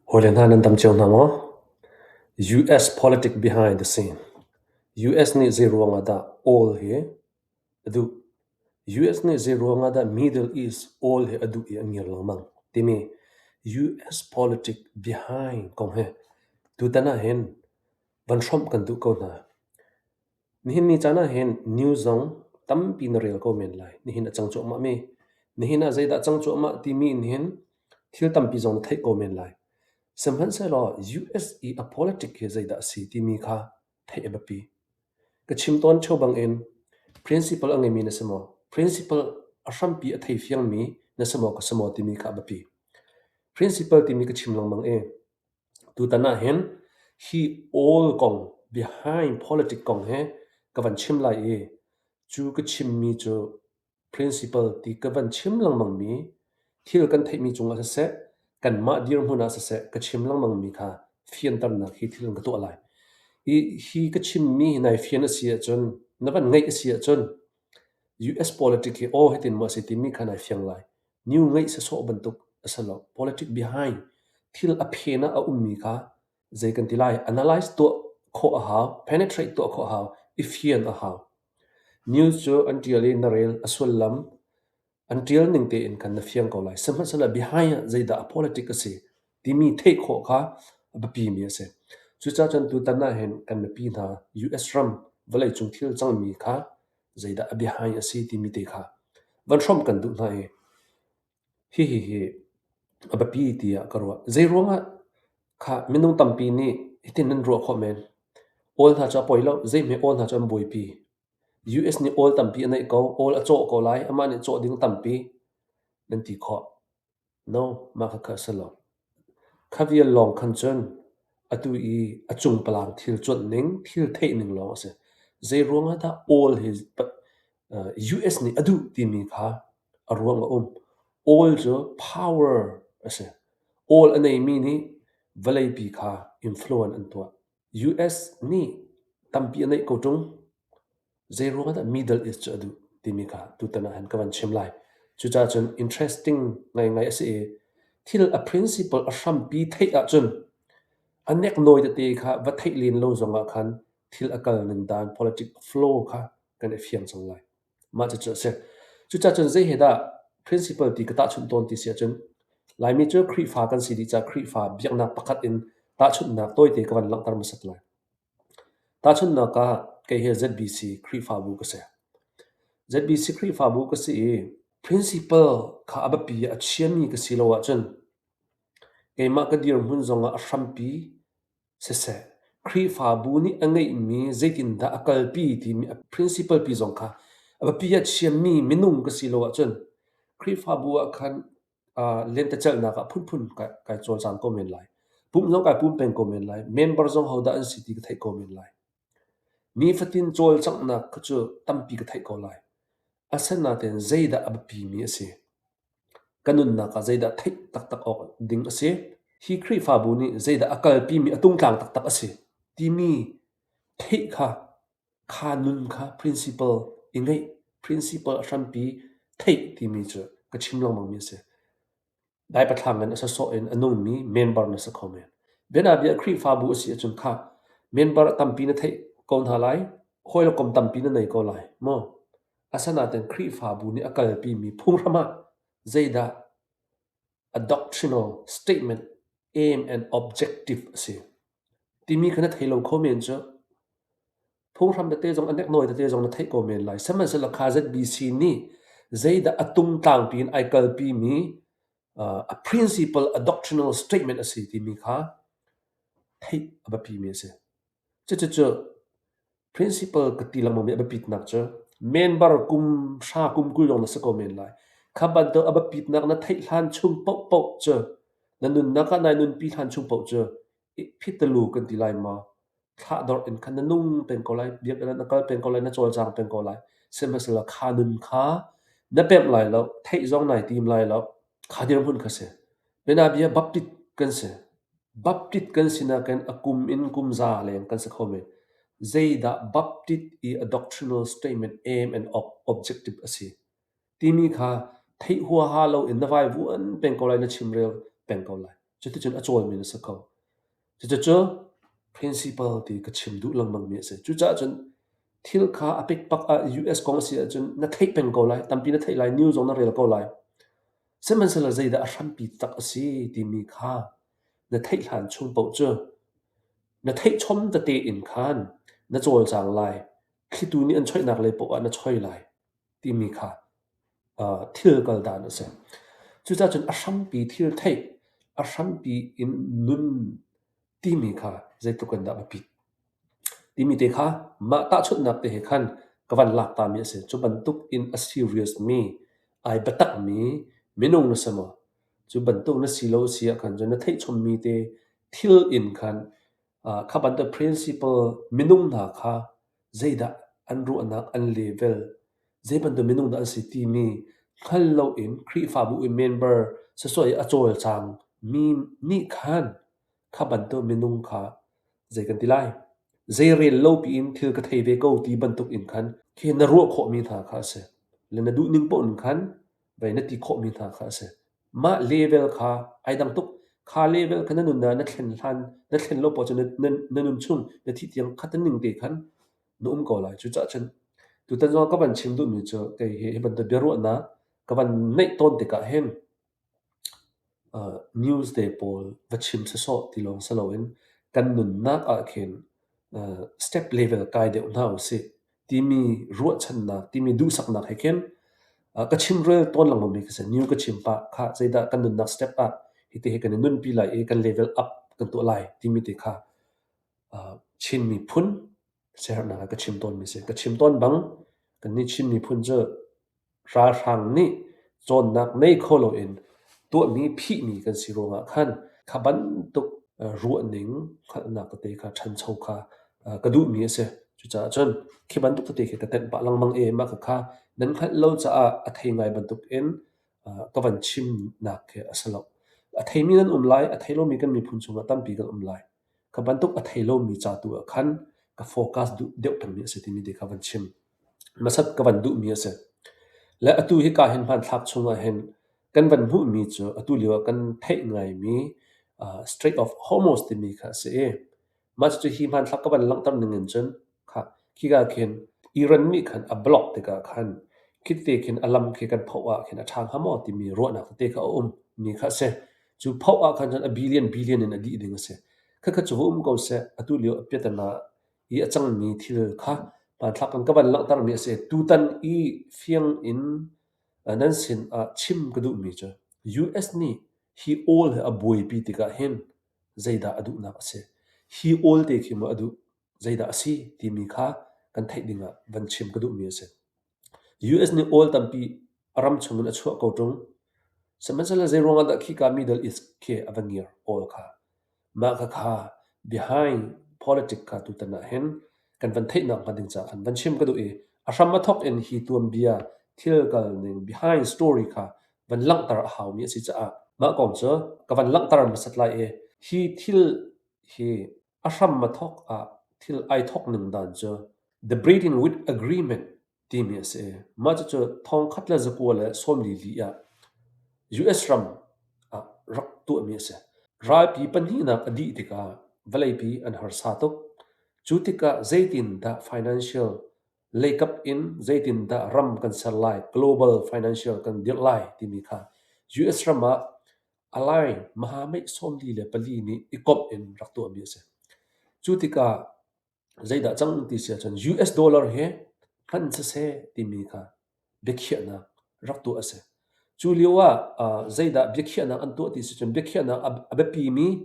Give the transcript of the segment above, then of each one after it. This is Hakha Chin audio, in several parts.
Hawile hna nan dam cio hna maw? US politic behind the scene. US nih zeiruang ah dah oil hi a duh? US nih zeiruang ah dah Middle East oil hi a duh i a ngiar lengmang timi US politic behind kong hi tutan ah hin van hrawmh kan duh ko hna. Nihin ni caan ahhin news zong tampi na rel ko men lai. Nihin a cang cuahmah mi. Nihin ah zeidah cang cuahmah timi in hin thil tampi zong na theih ko men lai. Sihmanhsehlaw US i a politic hi zeidah a si timi kha theih a biapi. Ka chim tawn ṭheo bangin principle a ngeimi na si maw? Principle a hrampi a thei fiangmi na si maw ka si maw timi kha a biapi. Principle timi ka chim lengmang i Tutan ahhin hi oil kong behind politic kong hi ka van chim lai i cu ka chimmi cu principle ti ka van chim lengmangmi thil kan theihmi cungah siseh, kanmah dirhmun ah siseh ka chim lengmangmi kha fianternak hi thil in ka tuah lai. Hi, hi ka chimmi hi nai fian a si ahcun, na van ngeih a si ahcun US politic hi aw hitin maw a si timi kha nai fiang lai. New ngeih sawsawh bantuk a si lo. Politic behind thil a phen ah a ummi kha zei kan ti lai analyze tuah khawh a hau, penetrate tuah khawh a hau, i fian a hau. News cu an ṭial i na rel a sullam an ṭial ning tein khan na fiang ko lai. Sihmanhsehlaw behind ah zeidah a politic a si timi theih khawh kha a biapimi a si. Cucaah cun tutan ah hin kan mipi hna US ram vawleicung thil cangmi kha zeidah a biahai a si timi te kha van hrawmh kan duh hna i hihi hi a biapi tiah ka ruah. Zeiruangah kha minung tampi nih hitin nan ruah khawh men? Awl hna cu a poi lo, zeihme awl hna cu an buaipi. US nih awl tampi a neih ko, awl a cawh ko lai, amah nih cawh ding tampi nan ti khawh. No, mah khakha a si lo. Kha vial lawng khan cun atu i a cungpalang thil cuanh ning, thil theih ning lawng a si. Zeiruang ah dah oil hi US nih a duh timi kha a ruang a um. Oil cu power a si. Oil a neimi nih vawleipi kha influence an tuah. US nih tampi a neih ko ṭung. Zeiruang ah dah Middle East cu a duh timi kha tutan ah hin ka van chim lai. Cucaah cun interesting ngaingai a si i thil a principle a hrampi theih ahcun a neknawi tete kha va theih len lo zongah khan thil a kal ning dan politic flow kha kan i fiang cang lai. Mah cucu a si. Cucaah cun zei he dah principle ti ka tahchunh tawn ti si ahcun Laimi cu Khrihfa kan si dih caah Khrihfa biaknak pakhat in tahchunhnak tawite ka van langhter hmasat lai. Tahchunhnak ah kei hi ZBC Khrihfabu ka si. ZBC Khrihfabu ka si i principle kha a biapi ah a chiami ka si lo ahcun keimah ka dirhmun zongah a hrampi siseh, Khrihfabu nih a ngeihmi zeitindah a kalpi timi a principle pi zong kha a biapi ah chiami minung ka si lo ahcun Khrihfabu ah khan lentecelhnak ah phunphun kai cawlcang ko men lai. Pumh zong kai pum peng ko men lai. Member zong hodah an si ti ka theih ko men lai. Nifatin cawlcanghnak kha cu tampi ka theih ko lai. Asinain zeidah a biapimi a si? Ka nunnak ah zeidah theih taktak awk ding a si? Hi Khrihfabu nih zeidah a kalpimi a tungtlang taktak a si timi theih kha Kha nun kha principle i ngeih, principle a hrampi theih timi cu ka chim lengmangmi a si. Daipathlang in a sawsawh in a nungmi member na si kho men. Bianabia Khrihfabu a si ahcun kha member tampi na theih ko hna lai, hawi le kom tampi na nei ko lai maw? Asinain Khrihfabu nih a kalpimi phunghram ah zeidah a doctrinal statement, aim and objective a si timi kha na thei lo kho men cu. Phunghram tete zong a neknawi tete zong na theih ko men lai. Sihmanhsehlaw kha ZBC nih zeidah a tungtlangpi in ai kalpimi a principle, a doctrinal statement a si timi kha theih a biapimi a si. Cucucu Principal ka ti lengmangmi a biapitnak cu member kum hra kum 20 lawng na si ko men lai. Kha bantuk a biapitnak na theih hlan chung paohpaoh cu na nunnak ah nai nunpi hlan chung paoh cu phitalu kan ti lai maw? Thlahdorh in khan na nung peng ko lai, biakinn ah na kal peng ko lai, na cawlcang peng ko lai. Sihmanhsehlaw kha nun kha na pemh lai lo, theih zong nai tim lai lo. Kha dirhmun kha si. Bianabia Baptist kan si. Baptist kan si nakin a kum in kum za leng kan si kho men. Zeidah Baptist i a doctrinal statement aim and objective a si timi kha theih huaha loin na vaivuan peng ko lai, na chimrel peng ko lai. Cuticun a cawlmi na si kho. Cucu principle ti ka chim duh lengmangmi a si. Cucaah cun thil kha a pikpak ah US kong a si ahcun na theih peng ko lai, tampi na theih lai, news zong na rel ko lai. Sihmanhsehlaw zeidah a hrampi tak a si timi kha na theih hlan chung paoh cu na theih chom tete in khan na cawlcang lai, thlitu nih an choihnak lei paoh ah na choi lai timi kha thil kal dan a si. Cucaah cun a hrampi thil theih, a hrampi in nun timi kha zeitluk in dah biapit timi te kha mah tahchunhnak te he khan ka van lak tami a si. Cu bantuk in a serious mi, ai biatakmi minung na si maw? Cu bantuk na si lo a si ahkhan cun na theih chommi te thil in khan kha bantuk principle minung hna kha zeidah an ruahnak an level, zei bantuk minung dah an si timi hngal loin Khrihfabu i member sawsawh i a cawlcang mi nih khan kha bantuk minung kha zei kan ti lai? Zei rel lo piin thil ka thei ve ko ti bantuk in khan khi na ruah khawhmi hna kha a si. Le na duhning paoh in khan vei na ti khawhmi hna kha a si. Mah level kha ai dang tuk. Kha level kha na nun ah na thlen hlan, na thlen lo poah cu na nun chung na thih tiang kha ning te khan na um ko lai. Cucaah cun tutan zong ka van chim duhmi cu kei hi hi bantuk biaruahnak ka van neih tawn tikah hin news te pawl va chim sawsawh ti lawng si loin kan nunnak ah khin step level kai deuh hna usih timi ruahchannak, timi duhsaknak he khin ka chimrel tawn lengmangmi ka si. New ka chim pah khah zeidah kan nunnak step ah hiti hi kan i nunpi lai i kan level up kan tuah lai timi te kha Chin miphun siaherhnak ah ka chim tawnmi a si. Ka chim tawn bang kannih Chin miphun cu Ralhrang nih cawnnak nei kho loin tuahmi phihmi kan si ruangah khan kha bantuk ruahning hngalhnak tete kha ṭhancho kha ka duhmi a si. Cucaah cun khi bantuk tete khi ka tenh pah lengmang i mah khakha nan hngalh lo caah a thei ngai bantukin ka van chimnak khi a si lo. A theimi nan um lai, a thei lomi kan miphun chungah tampi kan um lai. Kha bantuk a thei lomi ca tu ah khan ka focus duh deuh pengmi a si timi te kha van chim. Hmasat ka van duhmi a si. Le atu hika hin hmanthlak chungah hin kan van hmuhmi cu atu lio ah kan theih ngaimi Strait of Hormuz timi kha a si i mah cucu hi hmanthlak ka van langhter ning in cun kha khika khin Iran nih khan a block tikah khan khite khin a lam khi kan phoh ah khin a ṭha hnga maw timi ruahnak tete kha a um mi kha a si. Cu phoh ah khan cun a billion billion in a dih ding a si. Khakha cu va um ko seh atu lio a piatana i a cangmi thil kha hmanthlak in ka van langhtermi a si. Tutan i fiang in nan sin ah chim ka duhmi cu US nih hi awl he a buaipi tikah hin zeidah a duhnak a si? Hi awl te khi maw a duh? Zeidah a si timi kha kan theih dingah van chim ka duhmi a si. US nih awl tampi a ram chungin a chuah ko ṭung. Sihmanhsehlaw zeiruangah dah khika Middle East khi a va ngiar awl kha? Mah khakha behind politic kha tutan ah hin kan van theihnak hnga ding caah khan van chim ka duh i a hram a thawk in hi tuanbia thil kal ning behind story kha van langhter a haumi a si caah mah kong cu ka van langhter hmasat lai i hi thil hi a hram a thawk ah thil ai thawk ning dan cu the Bretton Woods Agreement timi a si. Mah cucu 1944 ah US ram ah rak tuahmi a si. Ralpi pahnihnak a dih tikah vawleipi an harsa tuk. Cu tikah zeitindah financial leikap in zeitindah ram kan ser lai, global financial kan dirh lai timi kha US ram ah Align Mahameih 44 nih i komh in rak tuahmi a si. Cu tikah Zeidah cang ti si ahcun US dollar hi hman siseh timi kha biakhiahnak rak tuah a si. Cu lio ah zeidah biakhiahnak an tuah ti si cun biakhiahnak a biapimi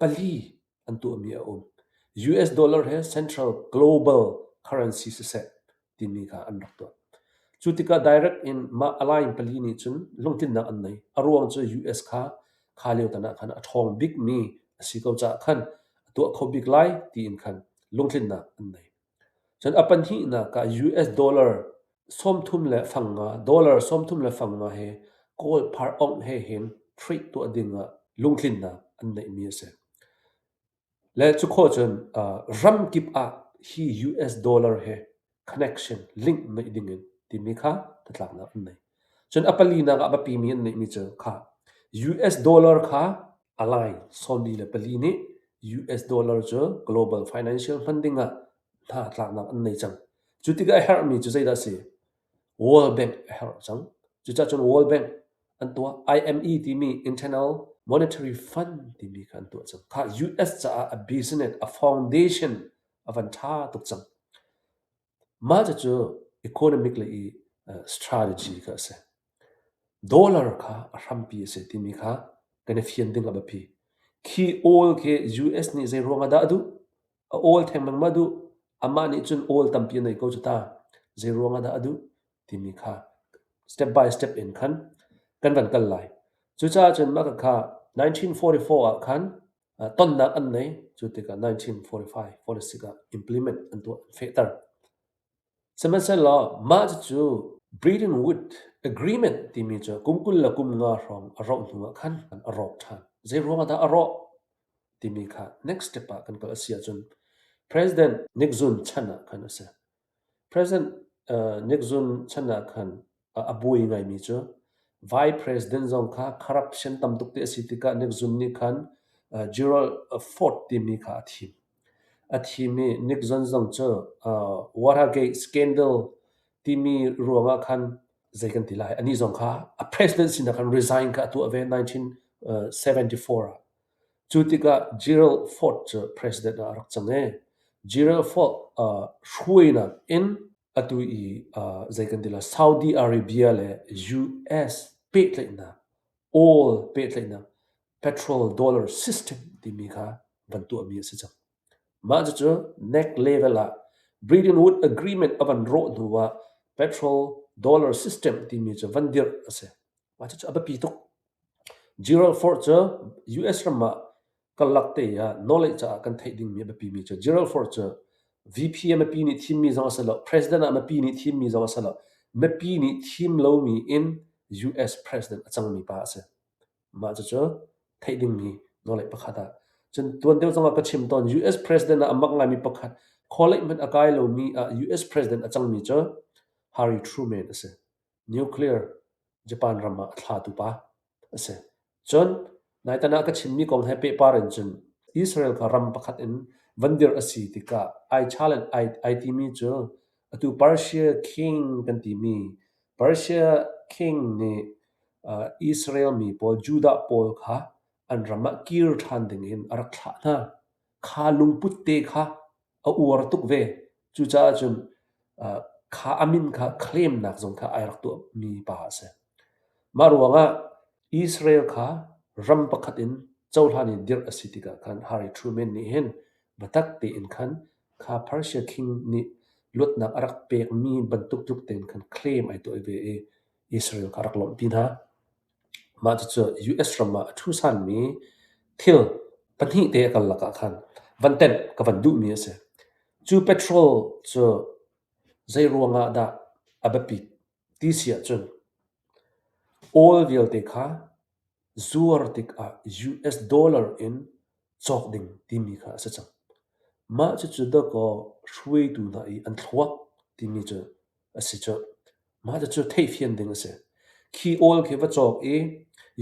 pali an tuahmi a um. US dollar hi central global currency siseh timi kha an rak tuah. Cu tikah direct in mah align pali nih cun lungtlinnak an nei. A ruang cu US kha kha lio tan ah khan a ṭhawng bikmi a si ko caah khan a tuah kho bik lai tiin khan lungtlinnak an nei. Cun a pahnihnak ah US dollar 30 le fang nga, dollar 30 le fang nga he Kawl phar ongh he hin trade tuah ding ah lungtlinnak an neihmi a si. Le cu khawh cun ramkip ah hi US dollar he connection link neih dingin timi kha hnatlaknak an nei. Cun a palinak ah a biapimi an neihmi cu kha US dollar kha Align 44 nih US dollar cu global financial hman ding ah hna tlaknak an nei cang. Cu tikah a herhmi cu zeidah a si? World Bank a herh cang. Cucaah cun World Bank an tuah. IME timi Internal Monetary Fund timi kha an tuah cang. Kha US caah a business, a foundation a van ṭha tuk cang. Mah cucu economic lei i strategy kha a si. Dollar kha a hrampi a si timi kha kan i fian ding a biapi. Khi oil khi US nih zei ruang ah dah a duh? A oil thengmang ma duh? Amah nih cun oil tampi a nei ko cu ta. Zei ruang ah dah a duh? Timi kha step by step in khan kan van kal lai. Cucaah cun mah kha 1944 ah khan tonnak an nei. Cu tikah 1945, 46 ah implement an tuah, an fehter. Sihmanhsehlaw mah cucu Bretton Woods Agreement timi cu kum 25 hrawng a rauh hnu ah khan a rawk ṭhan. Zei ruang ah dah a rawh timi kha next step ah kan kal a si ahcun President Nixon chan ah khan a si. President Nixon chan ah khan a buai ngaimi cu Vice President zong kha corruption tam tuk te a si tikah Nixon nih khan Gerald Ford timi kha a thim. A thim i Nixon zong cu Watergate scandal timi ruangah khan zei kan ti lai anih zong kha a president sinak khan resign kha a tuah ve 1974 ah. Cu tikah Gerald Ford cu president ah a rak cang i Gerald Ford hruainak in atu i zei kan ti lai Saudi Arabia le US pehtlaihnak oil pehtlaihnak petrol dollar system timi kha van tuahmi a si cang. Mah cucu next level ah Bretton Woods Agreement a van rawh hnu ah petrol dollar system timi cu van dirh a si. Mah cucu a biapi tuk. Gerald Ford cu US ram ah karlak te ah knowledge caah kan theih dingmi a biapimi cu Gerald Ford cu VP ah mipi nih thimmi zong a si lo, President ah mipi nih thimmi zong a si lo, mipi nih thim lomi in US President a cangmi pa a si. Mah cucu theih dingmi nawlngeih pakhat ah. Cun tuan deuh zongah ka chim tawn US President ah a mak ngaimi pakhat college hmanh a kai lomi ah US President a cangmi cu Harry Truman a si. Nuclear Japan ram ah a thlatu pa a si. Cun naitan ah ka chimmi kong he pehpar in cun Israel kha ram pakhat in van dirh a si tikah ai challenge ai, ai timi cu atu Persia king kan timi Persia king nih Israel mi pawl, Judah pawl kha an ram ah kir ṭhan dingin a rak thlah hna. Kha lungput te kha a uar tuk ve. Cucaah cun kha a min kha claim-nak zong kha ai rak tuahmi pa a si. Mah ruangah Israel kha ram pakhat in cohlan in dirh a si tikah khan Harry Truman nih hin biatak tein khan kha Persia king nih luatnak a rak pekmi bantuk tluk tein khan claim ai tuah ve i Israel kha a rak lawmhpi hna. Mah cucu US ram ah a ṭhusanmi thil pahnih te a karlak ah khan van tenh ka van duhmi a si. Cu petrol cu zei ruangah dah a biapit ti si ahcun oil vialte kha zuar tikah US dollar in cawk ding timi kha a si cang. Mah cucu dawkaw hruaitu hna i an thluak timi cu a si cu. Mah cucu theihfian ding a si. Khi oil khi va cawk i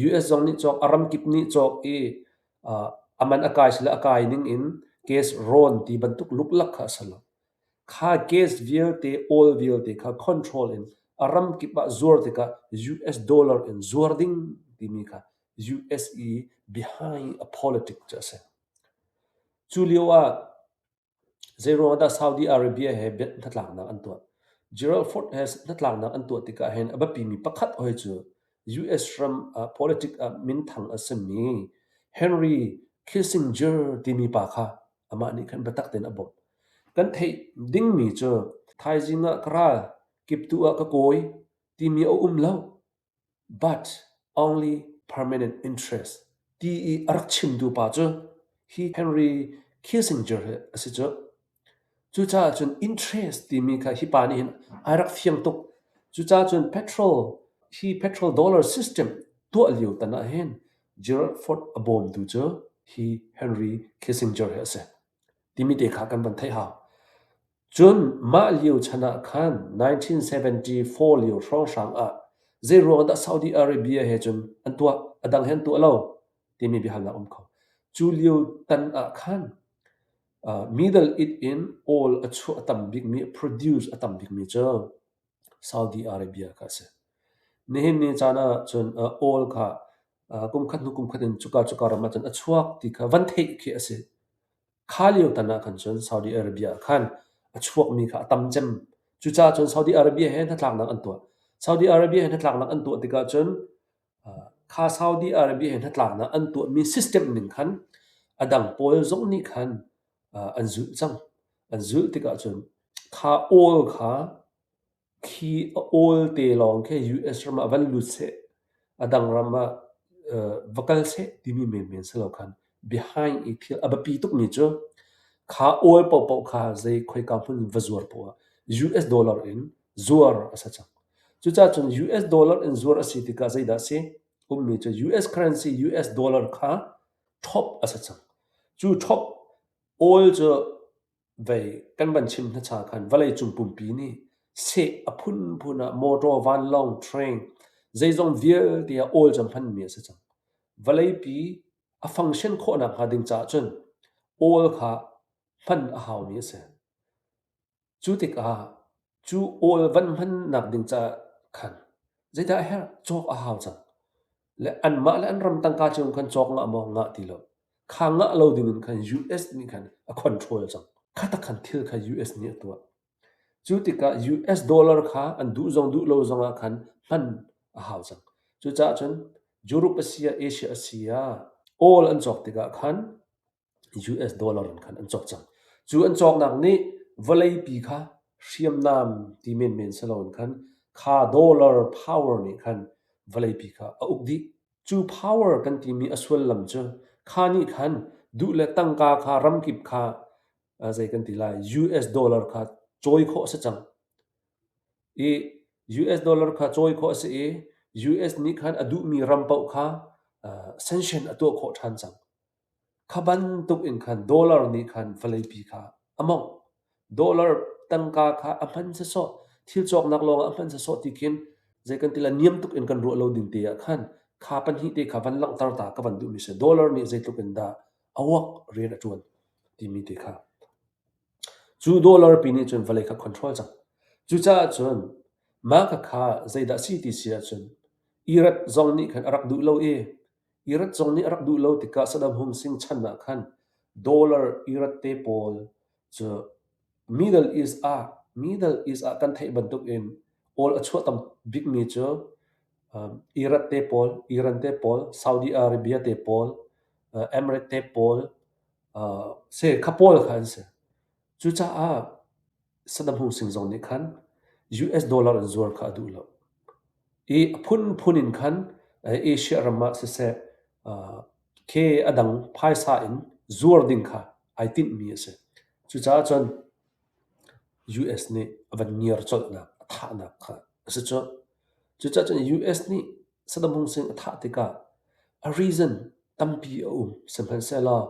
US zong nih cawk, a ramkip nih cawk i a man a kai sile a kai ning in gas rawn ti bantuk luklak kha a si lo. Kha gas vialte, oil vialte kha control in a ramkip ah zuar tikah US dollar in zuar ding timi kha US i behind a politic cu a si. Cu lio ah Zeiruang dah Saudi Arabia he hnatlaknak an tuah? Gerald Ford he hnatlaknak an tuah tikah hin a biapimi pakhat hoi cu US ram ah politic ah minthang a simi Henry Kissinger timi pa kha amah nih khan biatak tein a bawmh. Kan theih dingmi cu thaizing ah ka ral, kiptuh ah ka kawi timi a um lo. But only permanent interest ti i a rak chimtu pa cu hi Henry Kissinger hi a si cu. Cucaah cun interest timi kha hi pa nih hin ai rak fiang tuk. Cucaah cun petrol hi petrol dollar system tuah lio tan ah hin Gerald Ford a bawmtu cu hi Henry Kissinger hi a si. Timi te kha kan van theih hau. Cun mah lio chan ah khan 1974 lio hrawnghrang ah zeiruang dah Saudi Arabia he cun an tuah, a dang he an tuah lo. timi biahalnak um kho. Cu lio tan ah khan Middle East in oil a chuah a tam bikmi, produce a tam bikmi cu Saudi Arabia kha a si. Nihin ni caan ah cun oil kha kum khat hnu kum khat in cuka cuka ram ah cun a chuak ti kha van theih khi a si. Kha lio tan ah khan cun Saudi Arabia ah khan a chuakmi kha a tam cem. Cucaah cun Saudi Arabia he hnatlaknak an tuah. Saudi Arabia he hnatlaknak an tuah tikah cun kha Saudi Arabia he hnatlaknak an tuahmi system ning khan a dang pawl zong nih khan an zulh cang. An zulh tikah cun kha oil kha Khi a awl te lawng khi US ram ah van lut seh, a dang ram ah va kal seh timi menmen si lo khan behind i thil a biapi tukmi cu kha awl paohpaoh kha zei khoika hmun va zuar poah ah US dollar in zuar a si cang. Cucaah cun US dollar in zuar a si tikah zeidah a si? Ummi cu US currency US dollar kha top a si cang. Cu top oil cu Vei kan van chim hnacha khan vawleicung pumpi nih seh a phunphun ah motor, vanlawng, train zeizong vialte ah oil cu hmanmi a si cang. Vawleipi a function khawhnak hnga ding caah cun oil kha hman a haumi a si. Cu tikah cu oil van hmannak ding caah khan zeidah a herh? Cawk a hau cang. Le anmah le an ram tangka cio khan cawk ngah maw? Ngah ti lo. Kha ngah lo ding in khan US nih khan a control cang. Kha tak khan thil kha US nih a tuah. Cu tikah US dollar kha an duh zong duh lo zong ah khan hman a hau cang. Cucaah cun Europe a si ah Asia a si ah oil an cawk tikah khan US dollar in khan an cawk cang. Cu an cawknak nih vawleipi kha hriamnam ti menmen si loin khan kha dollar power nih khan vawleipi kha a uk dih. Cu power kan timi a sullam cu kha nih khan duh le tangka kha ramkip kha zei kan ti lai US dollar kha cawi khawh a si cang. I US dollar kha cawi khawh a si i US nih khan a duhmi ram paoh kha sanction a tuah khawh ṭhan cang. Kha bantuk in khan dollar nih khan vawleipi kha a mawngh. Dollar tangka kha a hman sawsawh, thil cawknak lawngah a hman sawsawh ti khin zei kan ti lai niam tuk in kan ruah lo ding te ah khan kha pahnih te kha van langhter ta ka van duhmi si. Dollar nih zeitluk in dah a uak rian a ṭuan timi te kha. Cu dollar pi nih cun vawlei kha control cang. Cucaah cun mah khakha zeidah si ti si ahcun Iraq zong nih khan a rak duh lo i Iraq zong nih a rak duh lo tikah Saddam Hussein chan ah khan dollar Iraq te pawl cu Middle East ah Middle East ah kan theih bantuk in oil a chuah tam bikmi cu Iraq te pawl, Iran te pawl, Saudi Arabia te pawl, Emirates te pawl, se kha pawl kha an si. Cucaah Saddam Hussein zong nih khan US dollar in zuar kha a duh lo. I a phunphun in khan Asia ram ah siseh khi a dang phaisa in zuar ding kha ai tinhmi a si. Cucaah cun US nih a van ngiar colhnak, a thahnak kha a si cu. Cucaah cun US nih Saddam Hussein a thah tikah a reason tampi a um. Sihmanhsehlaw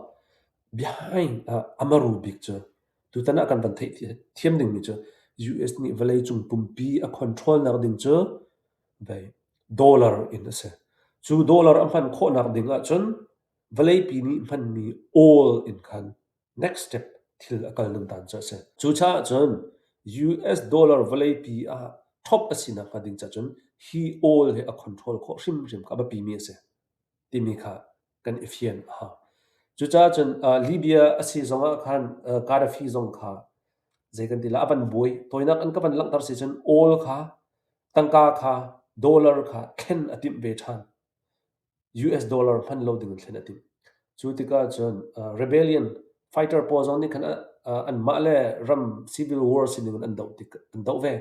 behind ah a maru bik cu Tutan ah kan van theih thiam dingmi cu US nih vawleicung pumpi a control nak ding cu dollar in a si. Cu dollar a hman khawhnak ding ahcun vawleipi nih hmanmi oil in khan next step thil a kal ning dan cu a si. Cucaah cun US dollar vawleipi ah top a sinak hnga ding cah cun hi oil hi a control khawh hrimhrim kha a biapimi a si timi kha kan i fian a hau. Cucaah cun Libya a si zongah khan Gaddafi zong kha zei kan ti la a van buai. Tawinak an ka van langhter si cun oil kha tangka kha dollar kha thlen a timh ve ṭhan. US dollar hman lo ding in thlen a timh. Cu tikah cun rebellion fighter pawl zong nih khan anmah le ram civil war sining in an doh tik an doh ve.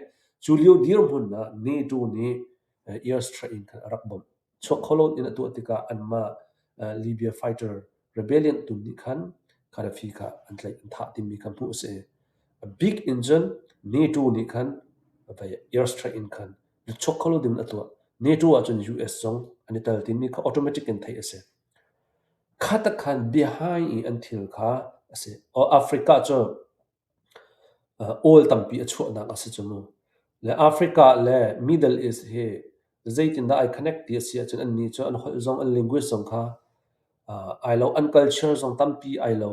Cu lio dirhmun ah NATO nih airstrike in khan a rak bawmh. Chuak kho lo in a tuah tikah anmah Libya fighter rebellion tu nih khan Gaddafi kha an tlaih an thah timi kha hmuh a si. A bik in cun NATO nih khan airstrike in khan chuak kho lo ding in a tuah. NATO ahcun US zong an i tel timi kha automatic in theih a si. Kha tak khan behind i an thil kha a si. Africa cu Oil tampi a chuahnak a si cu mu. Le Africa le Middle East hi zeitindah ai connect ti a si ahcun annih cu an holh zong an language zong kha. Ai lo an culture zong tampi ai lo.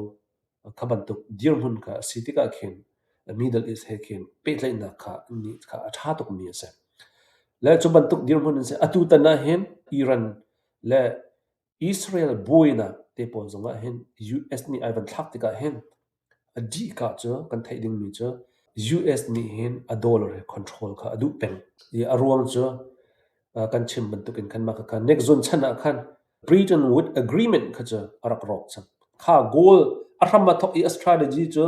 Kha bantuk dirhmun kha a si tikah khin Middle East he khin pehtlaihnak kha nih kha a ṭha tukmi a si. Le cu bantuk dirhmun in si atu tan ah hin Iran le Israel buainak te pawl zongah hin US nih ai van thlak tikah hin a dihka cu kan theih dingmi cu US nih hin a dollar hi control kha a duh peng. I a ruang cu kan chim bantukin khan mah kha Nixon chan ah khan Bretton Woods Agreement kha cu a rak rawk cang. Kha gold a hram a thawk i a strategy cu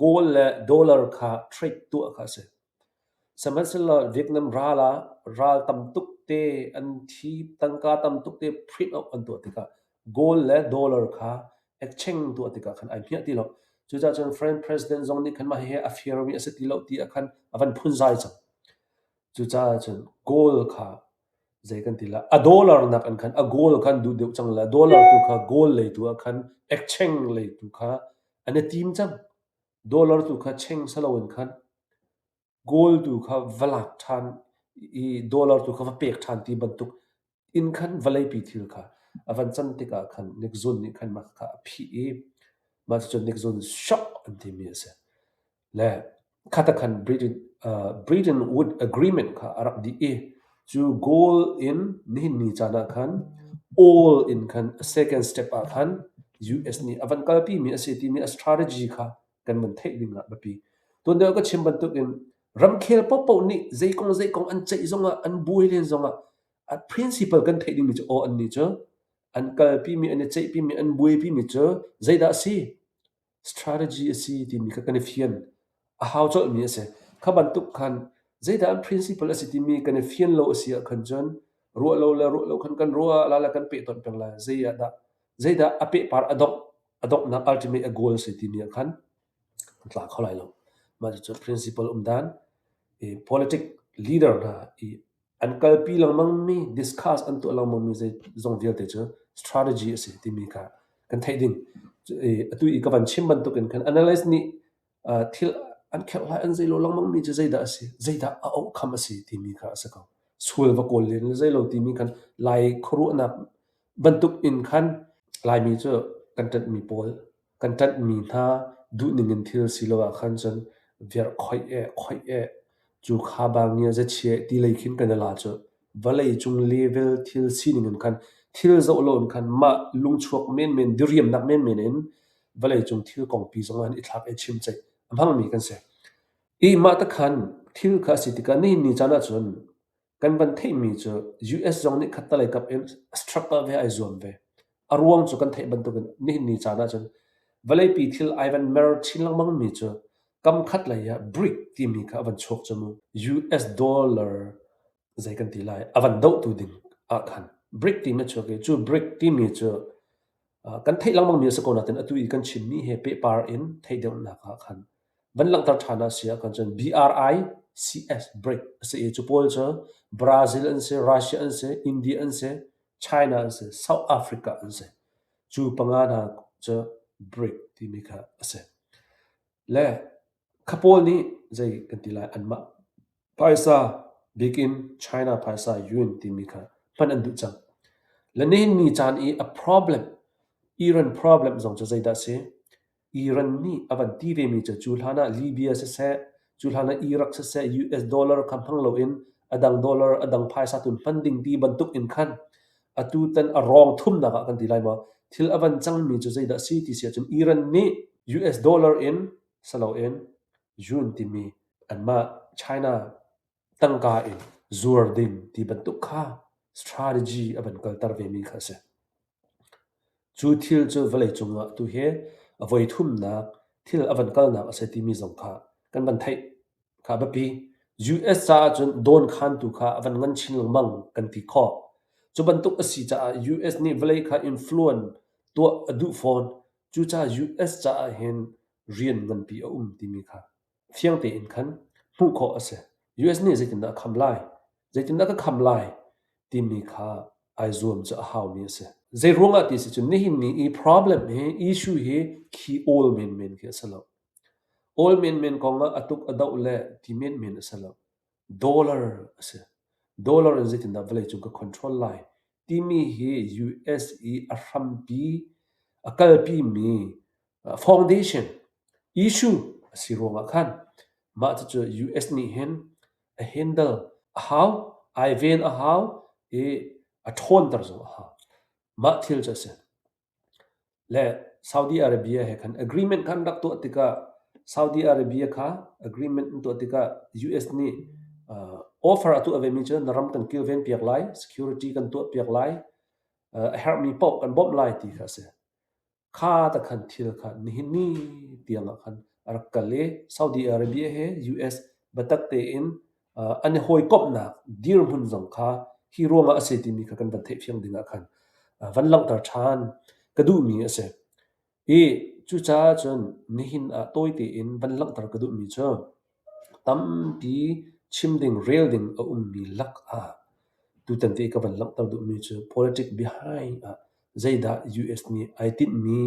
gold le dollar kha trade tuah kha a si. Sihmanhsehlaw Vietnam ral ah ral tam tuk te an thi, tangka tam tuk te print out an tuah tikah gold le dollar kha exchange tuah tikah khan ai hmiah ti lo. Cucaah cun French president zong nih khan mah hihi a firmi a si ti lo ti ah khan a van phunzai cang. Cucaah cun gold kha zei kan ti la a dollar nak in khan a gold khan duh deuh cang la dollar tu kha gold lei tu ah khan exchange lei tu kha an i tim cang. Dollar tu kha cheng saloin khan gold tu kha va lak ṭhan i dollar tu kha va pek ṭhan ti bantuk in khan vawleipi thil kha a van can tikah khan Nixon nih khan mah kha a phih i mah cucu Nixon shock an timi a si. Le khata khan Bretton Woods Agreement kha a rak dih i cu gold in nihin ni caan ah khan oil in khan a second step ah khan US nih a van kalpimi a si timi a strategy kha kan van theih ding ah biapi. Tuan deuh ka chim bantukin ramkhel paohpaoh nih zei kong zei kong an ceih zongah an buai len zongah a principle kan theih dingmi cu aw an nih cu an kalpimi an i ceihpimi an buaipimi cu zeidah a si? Strategy a si timi kha kan i fian a hau colhmi a si. Kha bantuk khan zeidah an principle a si timi kan i fian lo a si ahkhan cun ruah lo le ruah lo khan kan ruah la le kan pehtonh peng lai. Zei ah dah zeidah a pehpar a dongh a donghnak ultimate a goal a si timi ah khan kan tla kho lai lo. Mah cucu principle um dan i politic leader hna i an kalpi lengmangmi discuss an tuah lengmangmi zeizong vialte cu strategy a si timi kha kan theih ding. Atu i ka van chim bantukin khan analyst nih thil an kherhhlai an zeilo lengmangmi cu zeidah a si, zeidah a outcome a si timi kha a si ko. Sual va kawl len le zeilo timi khan Lai khuaruahnak bantuk in khan Laimi cu kan ṭanhmi pawl kan ṭanhmi hna duhning in thil si lo ah khan cun virh khoih eh khoih eh cu kha bang nih zachia ti lei khin kan i la cu vawlei cung level thil sining in khan thil zoh lo in khan mah lungchuak menmen diriamnak menmen in vawlei cung thil kongpi zong ah i thlak i chim ceih a hmangmi kan si. I mah te khan thil kha a si tikah nihin ni caan ahcun Kan van theihmi cu US zong nih khattelei kap in struggle ve ai zuam ve. A ruang cu kan theih bantukin nihin ni caan ahcun vawleipi thil ai van mer chin lengmangmi cu kam khat lei ah BRIC timi kha a van chuak cu mu. US dollar zei kan ti lai a van dohtu ding ah khan BRIC timi a chuak i cu BRIC timi cu kan theih lengmangmi a si ko nain atu i kan chimmi he pehpar in theih deuhnak ah khan van langhter ṭhan ah si ahkhan cun BRICS BRIC a si i cu pawl cu Brazil an si, Russia an si, India an si, China an si, South Africa an si. Cu panga hna cu BRIC timi kha a si. Le kha pawl nih zei kan ti lai anmah Phaisa, bikin China phaisa yuan timi kha hman an duh cang. Le nihin ni caan i a problem, Iran problem zong cu zeidah a si? Iran nih a van ti vemi cu cu hlan ah Libya siseh, cu hlan ah Iraq siseh US dollar kha hmang loin a dang dollar, a dang phaisa tu hman ding ti bantuk in khan atu tan a rawng thumnak ah kan ti lai maw? Thil a van cangmi cu zeidah a si ti si ahcun Iran nih US dollar in saloin yuan timi anmah China tangka in zuar ding ti bantuk kha strategy a van kalter vemi kha a si. Cu thil cu vawleicung ah tu hi a voi thumnak thil a van kalnak a si timi zong kha kan van theih kha a biapi. US caah cun dawnkhantu kha a van ngan chin lengmang kan ti khawh. Cu bantuk a si caah US nih vawlei kha influence tuah a duh fawn. Cucaah US caah hin rian nganpi a um timi kha fiang tein khan hmuh khawh a si. US nih zeitindah a kham lai? Zeitindah ka kham lai? timi kha ai zuam cu a haumi a si. Zei ruangah ti si cun nihin ni i problem hi issue hi khi awl menmen khi a si lo. Awl menmen kong ah a tuk a doh le ti menmen a si lo. Dollar a si. Dollar in zeitindah vawleicung ka control lai? timi hi US i a hrampi a kalpimi foundation issue a si ruangah khan mah cucu US nih hin a handle a hau, ai ven a hau i a ṭhawnter zong a hau. Mah thil cu a si. Le Saudi Arabia he khan agreement khan rak tuah tikah Saudi Arabia kha agreement an tuah tikah US nih offer a tuah vemi cu na ram kan kilven piak lai, security kan tuah piak lai, a herhmi paoh kan bawmh lai ti kha a si. Kha ta khan thil kha nihin ni tiang ah khan a rak kal i Saudi Arabia he US biatak tein an i hawikomhnak dirhmun zong kha hi ruangah a si timi kha kan van theihfiang ding ah khan van langhter ṭhan ka duhmi a si. I cucaah cun nihin ah tawi tein van langhter ka duhmi cu tampi chim ding rel ding a ummi lakah tutan te ka van langhter duhmi cu politic behind ah zeidah US nih ai tinhmi,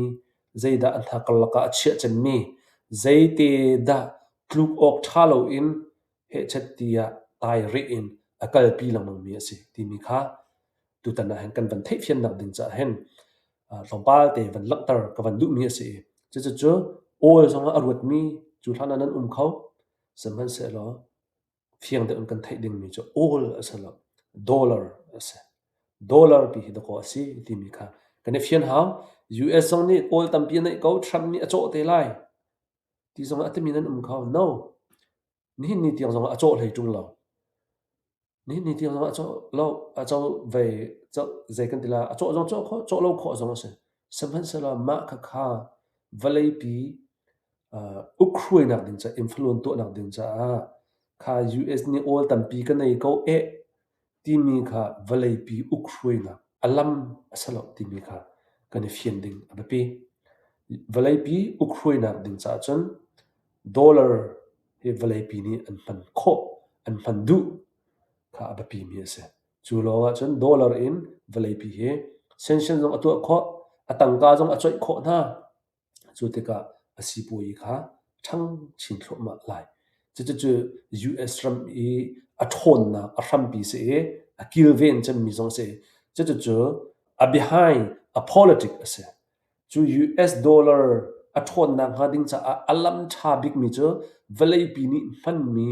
zeidah an hnakarlak ah a chiah cemmi, zeite dah tluk awk ṭha loin hehchet tiah taireh in a kalpi lengmangmi a si timi kha tutan ah hin kan van theihfiannak ding caah hin tlawmpal te van langhter ka van duhmi a si i cucu awl zongah a ruatmi cu hlan ah nan um kho. Sihmanhsehlaw fiang deuh in kan theih dingmi cu awl a si lo, dollar a si. Dollar pi hi dakaw a si timi kha kan i fian hau. US zong nih awl tampi a neih ko, Trump nih a cawh te lai ti zongah a timi nan um kho. No. Nihin ni tiang zongah a cawh hlei ṭung lo. Nihin ni tiang zongah a cawh lo, a co ve, zei kan ti la, a cawh zong cawh khawh, cawh lo khawh zong a si. Sihmanhsehlaw mah khakha vawleipi ukhruainak ding caah, influence tuahnak ding caah kha US nih awl tampi ka nei ko eh timi kha vawleipi ukhruainak a lam a si lo timi kha kan i fian ding a biapi. Vawleipi ukhruainak ding caah cun dollar hi vawleipi nih an hman khawh, an hman duh kha a biapimi a si. Cu lawng ahcun dollar in vawleipi hi sanction zong a tuah khawh, a tangka zong a coih khawh hna. Cu tikah a sipuazi kha ṭhang chin thluahmah lai. Cucu US ram i a ṭhawnnak a hrampi si i a kilven cemmi zong a si. Cucu a behind a politic a si. Cu US dollar a ṭhawnnak hnga ding caah a lam ṭha bikmi cu vawleipi nih hmanmi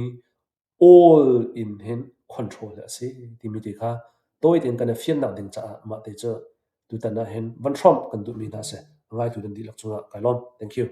all in hin control a si timi te kha tawi tein kan i fiannak ding caah mah te cu tutan ah hin van hrawmh kan duhmi hna si. A ngaitu nan dihlak cungah kai lawm. Thank you.